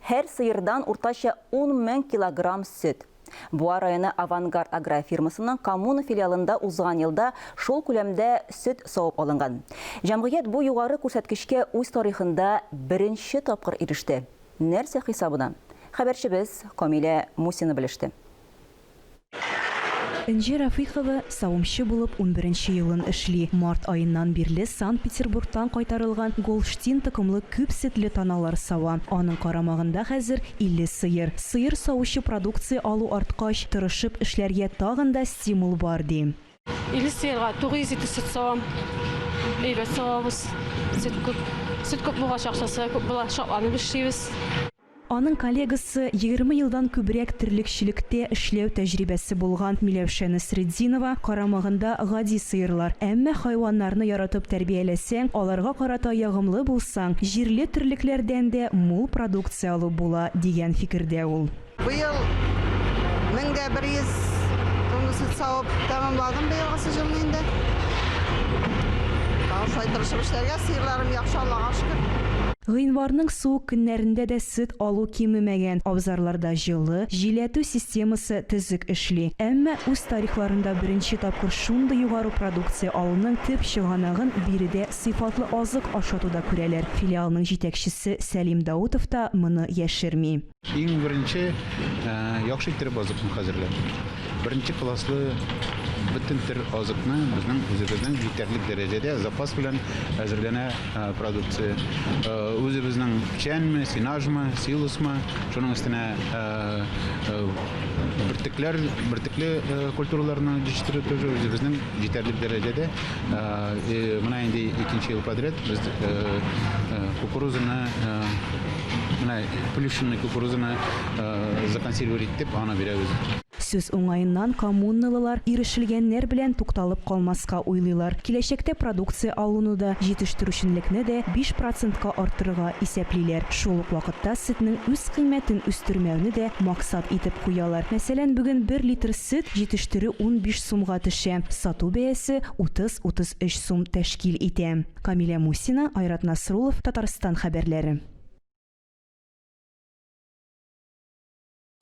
Һәр сыердан уртача 10 мең килограмм сөт. Буа районы Авангард агрофирмасының Коммуна филиалында узган елда шул күләмдә сөт савып алынган. Җәмгыять бу югары күрсәткечкә үз тарихында беренче тапкыр иреште. Нәрсә хисабына? Хәбәрчебез Камилә Мусина белеште. Энҗе Рафыйкова савымчы булып унберенче елын эшли. Март аеннан бирле Санкт-Петербургтан кайтарылган голштин токымлы күп сөтле таналар сава. Аның карамагында хәзер 50 сыер. Сыер савучы продукция алу арткач, тырышып эшләргә тагын да стимул бар, ди. 50 сыерга 900 литр сөт савам. Әйбәт савабыз. Сөт күп. Сөт күп булгач, акчасы да күп була. Шатланып эшлибез. Аның коллегасы, 20 елдан күбрәк терлекчелектә эшләү тәҗрибәсе булган Миләүшә Насретдинова карамагында гади сыерлар. Әмма хайваннарны яратып тәрбияләсәң, аларга карата ягымлы булсаң, җирле терлекләрдән дә мул продукция алып була, дигән фикердә ул. Быел 1100 тонна сөт савып тәмамладым быелгысы елны инде. Тагын шулай тырышып эшләргә, сыерларым яхшы, Аллага шөкер. Гыйнварның суык көннәрендә дә сөт алу кимемәгән, абзарларда җылы, җилләтү системасы төзек эшли. Әмма үз тарихларында беренче тапкыр шундый югары продукция алуның төп чыганагын биредә сыйфатлы азык ашатуда күрәләр. Филиалның җитәкчесе Сәлим Даутов та моны яшерми. Иң беренче яхшы иттереп азыкны хәзерләү. Беренче класслы бөтен төр азыкны безнең үзебезнең җитәрлек дәрәҗәдә запас белән әзерләнә продукция. Үзебезнең печәнме, сенажмы, силосмы, шуның өстенә бөртекләр, бөртекле культураларны җитештерү тоже үзебезнең җитәрлек дәрәҗәдә. Менә инде икенче ел подряд без кукурузаны Менә плющенный кукурузаны законсервировать итеп, аны бирәбез. Сүз уңаеннан, коммуналылар ирешелгәннәр белән тукталып калмаска уйлыйлар. Киләчәктә продукция алуны да, җитештерүчнлекне дә биш процентка арттырырга исәплиләр. Шул ук вакытта сөтнең үзкыйммәтен үстермәүне дә максат итеп куялар. Мәсәлән, бүген бер литр сөт җитештерү 15 сумга төшә, сату бәясе 30-33 сум тәшкил итә. Камилә Мусина, Айрат Насруллов, Татарстан хәбәрләре.